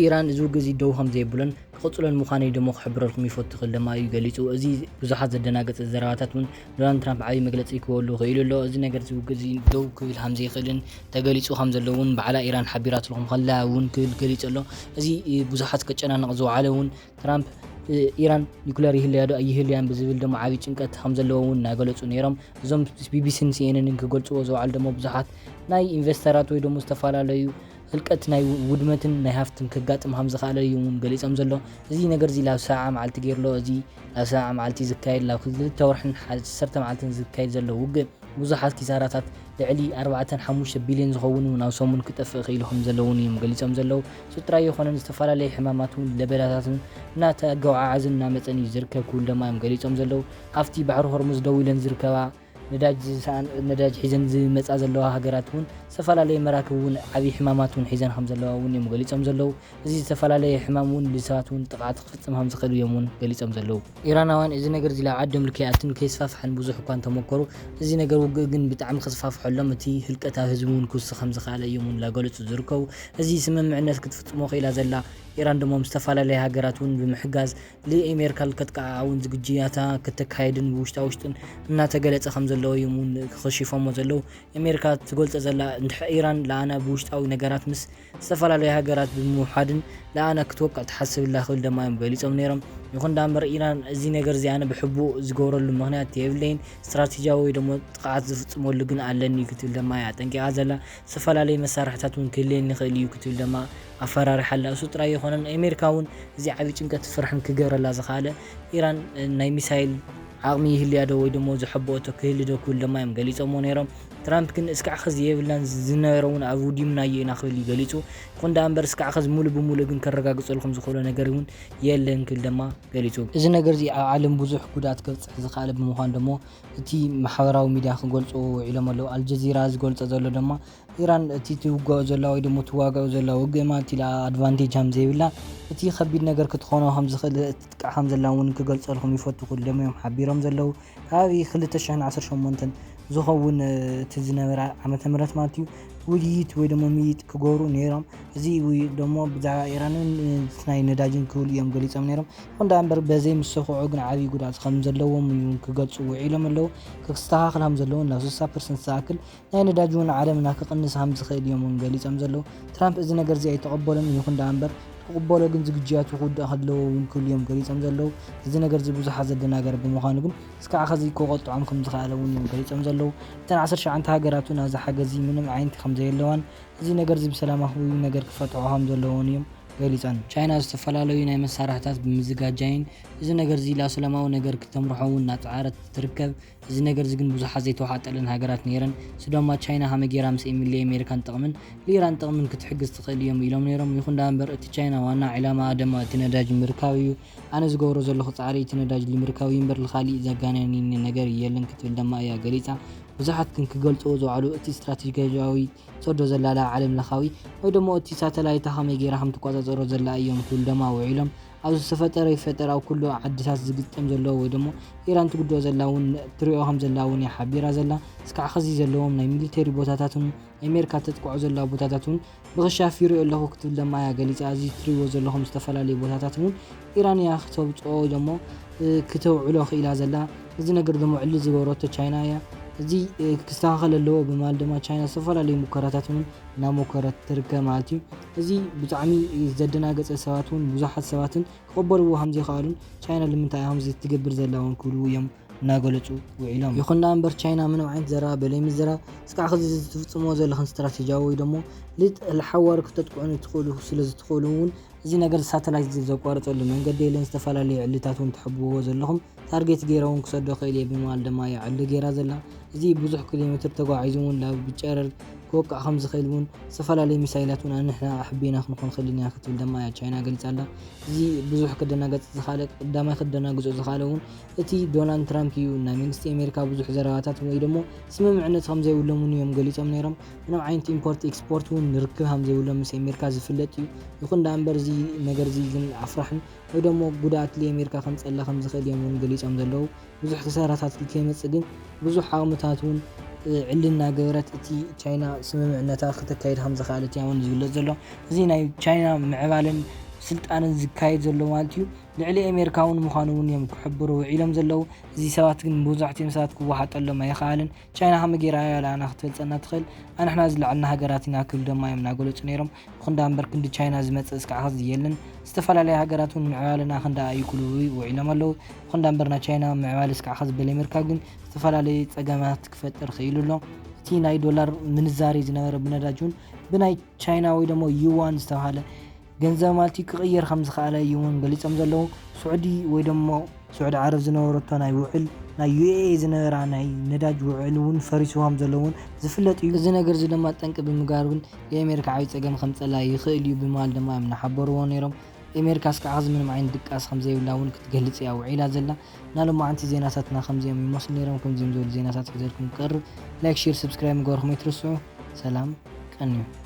ኢራን እዚ ውግእ እዚ ደው ከም ዘይብሎን ክቕጽሎን ምዃኑ እዩ ደሞ ክሕብረልኩም ይፈቱ ክብል ደማ እዩ ገሊጹ። እዚ ብዙሓት ዘደናገጸ ዘረባታት እውን ዶናልድ ትራምፕ ዓብዪ መግለጺ ክህበሉ ክኢሉ ኣሎ። እዚ ነገር እዚ ውግእ እዚ ደው ክብል ከም ዘይኽእልን ተገሊጹ ከም ዘሎ እውን ባዕላ ኢራን ሓቢራትልኩም ከላ እውን ክብል ገሊጹ ኣሎ። እዚ ብዙሓት ከጨናንቕ ዝወዓለ እውን ትራምፕ ኢራን ኒኩለር ይህልያ ዶ ኣይህልያን ብዝብል ደሞ ዓብዪ ጭንቀት ከም ዘለዎ እውን እናገለጹ ነይሮም። እዞም ቢቢሲን ሲኤንኤንን ክገልጽዎ ዝወዓሉ ደሞ ብዙሓት ናይ ኢንቨስተራት ወይ ደሞ ዝተፈላለዩ ህልቀት ናይ ውድመትን ናይ ሃፍትን ከጋጥም ከም ዝኽኣለ እዩ እውን ገሊጾም ዘሎ። እዚ ነገር እዚ ላብ ሰብዓ መዓልቲ ገይርሎ። እዚ ላብ ሰብዓ መዓልቲ ዝካየድ ላብ ክልተ ወርሕን ዓሰርተ መዓልትን ዝካየድ ዘሎ ውግእ ብዙሓት ኪሳራታት ልዕሊ ኣርባዕተ ሓሙሽተ ቢልዮን ዝኸውን እውን ኣብ ሰሙን ክጠፍእ ክኢሉ ከም ዘለውን እዮም ገሊጾም ዘለዉ። እሱ ጥራይ ኣይኮነን፣ ዝተፈላለዩ ሕማማት እውን ለበዳታትን እናተገወዓዓዝን እናመጸን እዩ ዝርከብ ክብል ደማ እዮም ገሊጾም ዘለዉ። ኣብቲ ባሕሪ ሆርሙዝ ደው ኢለን ዝርከባ ነዳጅ ዝሰኣን ነዳጅ ሒዘን ዝመጻ ዘለዋ ሃገራት እውን ዝተፈላለየ መራክብ እውን ዓብዪ ሕማማት እውን ሒዘን ከም ዘለዋ እውን እዮም ገሊጾም ዘለዉ። እዚ ዝተፈላለየ ሕማም እውን ብሰባት እውን ጥቕዓት ክፍጽም ከም ዝኽእል እዮም እውን ገሊጾም ዘለዉ። ኢራናውያን እዚ ነገር እዚ ላብ ዓዶም ልከይኣትን ከይስፋፍሐን ብዙሕ እኳ እንተመከሩ፣ እዚ ነገር ውግእ ግን ብጣዕሚ ክስፋፍሐሎም እቲ ህልቀት ኣብ ህዝቢ እውን ክውስኽ ከም ዝኽኣለ እዮም እውን ላገለጹ ዝርከቡ። እዚ ስምምዕነት ክትፍጽሞ ክኢላ ዘላ ኢራን ድማ ምስ ዝተፈላለየ ሃገራት እውን ብምሕጋዝ ንኣሜሪካ ከተጥቅዓ እውን ዝግጅያታ ከተካየድን ብውሽጣ ውሽጥን እናተገለጸ ከም ዘለዎ እዮም እውን ክኸሽፎሞ ዘለዉ። ኣሜሪካ ትገልጾ ዘላ እንድሕር ኢራን ለኣና ብውሽጣዊ ነገራት ምስ ዝተፈላለዩ ሃገራት ብምውሓድን ለኣና ክትወቅዕ ትሓስብ ኣላ ክብል ደማ እዮም ገሊጾም ነይሮም። ይኹን ደኣ እምበር ኢራን እዚ ነገር እዚ ኣነ ብሕቡእ ዝገብረሉ ምኽንያት የብለይን፣ ስትራቴጂያዊ ወይ ደሞ ጥቕዓት ዝፍጽመሉ ግን ኣለኒ ክትብል ደማ እያ ኣጠንቂቓ ዘላ። ዝተፈላለዩ መሳርሕታት እውን ክህልየኒ ይኽእል እዩ ክትብል ደማ ኣፈራሪሓ ኣላ። እሱ ጥራይ ኣይኮነን፣ ኣሜሪካ እውን እዚ ዓብዪ ጭንቀት ፍርሕን ክገብረላ ዝኸኣለ ኢራን ናይ ሚሳይል ዓቕሚ ይህልያ ዶ ወይ ደሞ ዝሐበኦቶ ክህሊ ዶ ክብል ደማ እዮም ገሊጾሞ ነይሮም። ትራምፕ ግን እስካዕ ኸዚ የብልናን፣ ዝነበረ እውን ኣብ ውዲምናዮ ኢና ክብል እዩ ገሊጹ። ይኹን ደኣ እምበር እስካዕ ኸዚ ሙሉእ ብሙሉእ ግን ከረጋግጸልኩም ዝኽእሎ ነገር እውን የለን ክብል ደማ ገሊጹ። እዚ ነገር እዚ ኣብ ዓለም ብዙሕ ጉድኣት ከብጽሕ ዝኸኣለ ብምዃኑ ደሞ እቲ ማሕበራዊ ሚድያ ክገልጽዎ ውዒሎም ኣለዉ። ኣልጀዚራ ዝገልጾ ዘሎ ደማ ኢራን እቲ ትውግኦ ዘላ ወይ ደሞ ትዋግኦ ዘላ ውግእ ማለት ኢላ ኣድቫንቴጅ ከም ዘይብላ፣ እቲ ከቢድ ነገር ክትኾኖ ከም ዝኽእል ትጥቃዕ ከም ዘላ እውን ክገልጸልኩም ይፈቱ ክብል ደሞ እዮም ሓቢሮም ዘለዉ። ካብ ክልተ ሽሕን ዓሰርተ ሸሞንተን ዝኸውን እቲ ዝነበረ ዓመተ ምህረት ማለት እዩ ውይይት ወይ ደሞ ምይይጥ ክገብሩ ነይሮም። እዚ ውይይጥ ደሞ ብዛዕባ ኢራንን እቲ ናይ ነዳጅን ክብሉ እዮም ገሊጾም ነይሮም። ይኹን ደኣ እምበር በዘይ ምስ ሰኽዑ ግን ዓብዪ ጉድኣት ከም ዘለዎም እውን ክገልጹ ውዒሎም ኣለዉ። ክስተኻኸል ከም ዘለዎን ናብ ስሳ ፐርሰንት ዝኣክል ናይ ነዳጅ እውን ዓለምና ክቕንስ ከም ዝኽእል እዮም እውን ገሊጾም ዘለዉ። ትራምፕ እዚ ነገር እዚ ኣይተቐበሎን። ይኹን ደኣ እምበር ክቕበሎ ግን ዝግጅያቱ ክውዳእ ከለዎ እውን ክብሉ እዮም ገሊጾም ዘለዉ። እዚ ነገር እዚ ብዙሓት ዘደናገረ ብምዃኑ ግን እስካዕ ኸዚ ክቐጥዖም ከም ዝኸኣለ እውን እዮም ገሊጾም ዘለዉ። እተን ዓሰርተ ትሽዓተ ሃገራት እውን ኣብዚ ሓገዚ ምንም ዓይነት ከም ዘየለዋን እዚ ነገር እዚ ብሰላማዊ ነገር ክፈትሖ ከም ዘለዎን እዮም ገሊጸን። ቻይና ዝተፈላለዩ ናይ መሳርሕታት ብምዝጋጃይን እዚ ነገር እዚ ላብ ሰላማዊ ነገር ክተምርሖ እውን እናጸዓረት ትርከብ። እዚ ነገር እዚ ግን ብዙሓት ዘይተዋሓጠለን ሃገራት ነይረን። እሱ ደማ ቻይና ከመይ ገይራ ምስ ኤሚሊ ኣሜሪካን ጥቕምን ንኢራን ጥቕምን ክትሕግዝ ትኽእል እዮም ኢሎም ነይሮም። ይኹን ደኣ እምበር እቲ ቻይና ዋና ዕላማ ደማ እቲ ነዳጅ ምርካብ እዩ። ኣነ ዝገብሮ ዘለኹ ጻዕሪ እቲ ነዳጅ ንምርካብ እዩ እምበር ንኻሊእ ዘጋነኒ ነገር የለን ክትብል ደማ እያ ገሊጻ። ብዙሓት ግን ክገልጽዎ ዝወዓሉ እቲ ስትራቴጂያዊ ትሰዶ ዘላ ዓለም ለኻዊ ወይ ደሞ እቲ ሳተላይታ ከመይ ገይራ ከም ትቆጻጸሮ ዘላ እዮም ክብል ደማ ውዒሎም። ኣብዚ ዝተፈጠረ ይፈጠር ኣብ ኩሉ ዓድታት ዝግጠም ዘሎ ወይ ደሞ ኢራን ትጉድኦ ዘላ እውን ትሪኦ ከም ዘላ እውን እያ ሓቢራ ዘላ። እስካዕ ኸዚ ዘለዎም ናይ ሚሊተሪ ቦታታት እውን ኣሜሪካ ተጥቅዖ ዘላ ቦታታት እውን ብኽሻፍ ይሪኦ ኣለኹ ክትብል ደማ እያ ገሊጻ። እዚ ትሪእዎ ዘለኹም ዝተፈላለዩ ቦታታት እውን ኢራን እያ ክተውፅኦ ወይ ደሞ ክተውዕሎ ክኢላ ዘላ። እዚ ነገር ደሞ ዕሊ ዝገበረቶ ቻይና እያ። እዚ ክስተኻኸል ኣለዎ ብማል ድማ ቻይና ዝተፈላለዩ ሙከራታት እውን እናሞከረት ትርከብ ማለት እዩ። እዚ ብጣዕሚ ዘደናገጸ ሰባት እውን ብዙሓት ሰባትን ክቕበልዎ ከም ዘይከኣሉን ቻይና ንምንታይ ከምዚ ትገብር ዘላ እውን ክብሉ እዮም እናገለጹ ውዒሎም። ይኹን ደኣ እምበር ቻይና ምንም ዓይነት ዘረባ በለይ ምዘራ እስካዕ ኸዚ እዚ ትፍጽምዎ ዘለኽን ስትራቴጂያዊ ወይ ደሞ ልጥ- ልሓዋሩ ክተጥቅዑን ትኽእሉ ስለ ዝትኽእሉ እውን እዚ ነገር ሳተላይት ዘቋርጸሉ መንገዲ የለን። ዝተፈላለዩ ዕልታት እውን ትሕብዎ ዘለኹም ታርጌት ገይረ እውን ክሰዶ ክእል እየ ብምባል ድማ እያ ዕሊ ገይራ ዘላ። እዚ ብዙሕ ኪሎ ሜትር ተጓዒዙ እውን ናብ ጨረር ክወቅዕ ከም ዝኽእል እውን ዝተፈላለዩ ሚሳይላት እውን ኣንሕና ኣሕቢና ክንኾን ክእል ኢና ክትብል ድማ እያ ቻይና ገሊጻ ኣላ። እዚ ብዙሕ ክደናገጽ ዝኽኣለ ቀዳማይ ክደናግጾ ዝኽኣለ እውን እቲ ዶናልድ ትራምፕ እዩ። ናይ መንግስቲ ኣሜሪካ ብዙሕ ዘረባታት ወይ ደሞ ስምምዕነት ከም ዘይብሎም እውን እዮም ገሊጾም ነይሮም። ምንም ዓይነት ኢምፖርት ኤክስፖርት እውን ርክብ ከም ዘይብሎም ምስ ኣሜሪካ ዝፍለጥ እዩ። ይኹን ደኣ እምበር እዚ ነገር እዚ ግን ኣፍራሕን ወይ ደሞ ጉድኣት ንኣሜሪካ ከምፀላ ከም ዝኽእል እዮም እውን ገሊጾም ዘለዉ። ብዙሕ ክሳራታት ከይመፅእ ግን ብዙሕ ዓቕምታት እውን ዕሊ እናገበረት እቲ ቻይና ስምምዕነታ ክተካይድ ከም ዝኸኣለት እያ እውን ዝግለጽ ዘሎ። እዚ ናይ ቻይና ምዕባለን ስልጣንን ዝካየድ ዘሎ ማለት እዩ። ልዕሊ ኣሜሪካ እውን ምዃኑ እውን እዮም ክሕብሩ ውዒሎም ዘለዉ። እዚ ሰባት ግን መብዛሕትኦም ሰባት ክወሓጠሎም ኣይኸኣልን። ቻይና ከመይ ገይራ እያ ንዓና ክትፈልጸና ትኽእል? ኣንሕና ዝለዓልና ሃገራት ኢና ክብል ድማ እዮም እናገለጹ ነይሮም። ይኹን ዳ እምበር ክንዲ ቻይና ዝመጽእ እስካዕ ኸዚ የለን። ዝተፈላለዩ ሃገራት እውን ምዕባለና ክንደኣ እዩ ክብሉ ውዒሎም ኣለዉ። ይኹን ዳ እምበር ናይ ቻይና ምዕባለ እስካዕ ኸዚ በል ኣሜሪካ ግን ዝተፈላለዩ ጸገማት ክፈጥር ክኢሉ ኣሎ። እቲ ናይ ዶላር ምንዛሬ ዝነበረ ብነዳጅ እውን ብናይ ቻይና ወይ ደሞ ዩዋን ዝተባሃለ ገንዘብ ማለት እዩ ክቕየር ከም ዝኸኣለ እዩ እውን ገሊጾም ዘለዉ። ስዑዲ ወይ ደሞ ስዑዲ ዓረብ ዝነበረቶ ናይ ውዕል ናይ ዩ ኤ ኢ ዝነበራ ናይ ነዳጅ ውዕል እውን ፈሪሱ ከም ዘሎ እውን ዝፍለጥ እዩ። እዚ ነገር እዚ ድማ ጠንቂ ብምግባር እውን የኣሜሪካ ዓብዪ ጸገም ከምጸላ ይኽእል እዩ ብምባል ድማ እዮም እናሓበርዎ ነይሮም። ኣሜሪካ እስካዕ ኸዚ ምንም ዓይነት ድቃስ ከም ዘይብላ እውን ክትገልጽ እያ ውዒላ ዘላ። ናይ ሎማዓንቲ ዜናታትና ከምዚኦም ይመስሉ ነይሮም። ከምዚኦም ዝበሉ ዜናታት ሒዘልኩም ክቀርብ ላይክ፣ ሼር፣ ሰብስክራይብ ምግባርኩም ኣይትረስዑ። ሰላም ቀንዩ።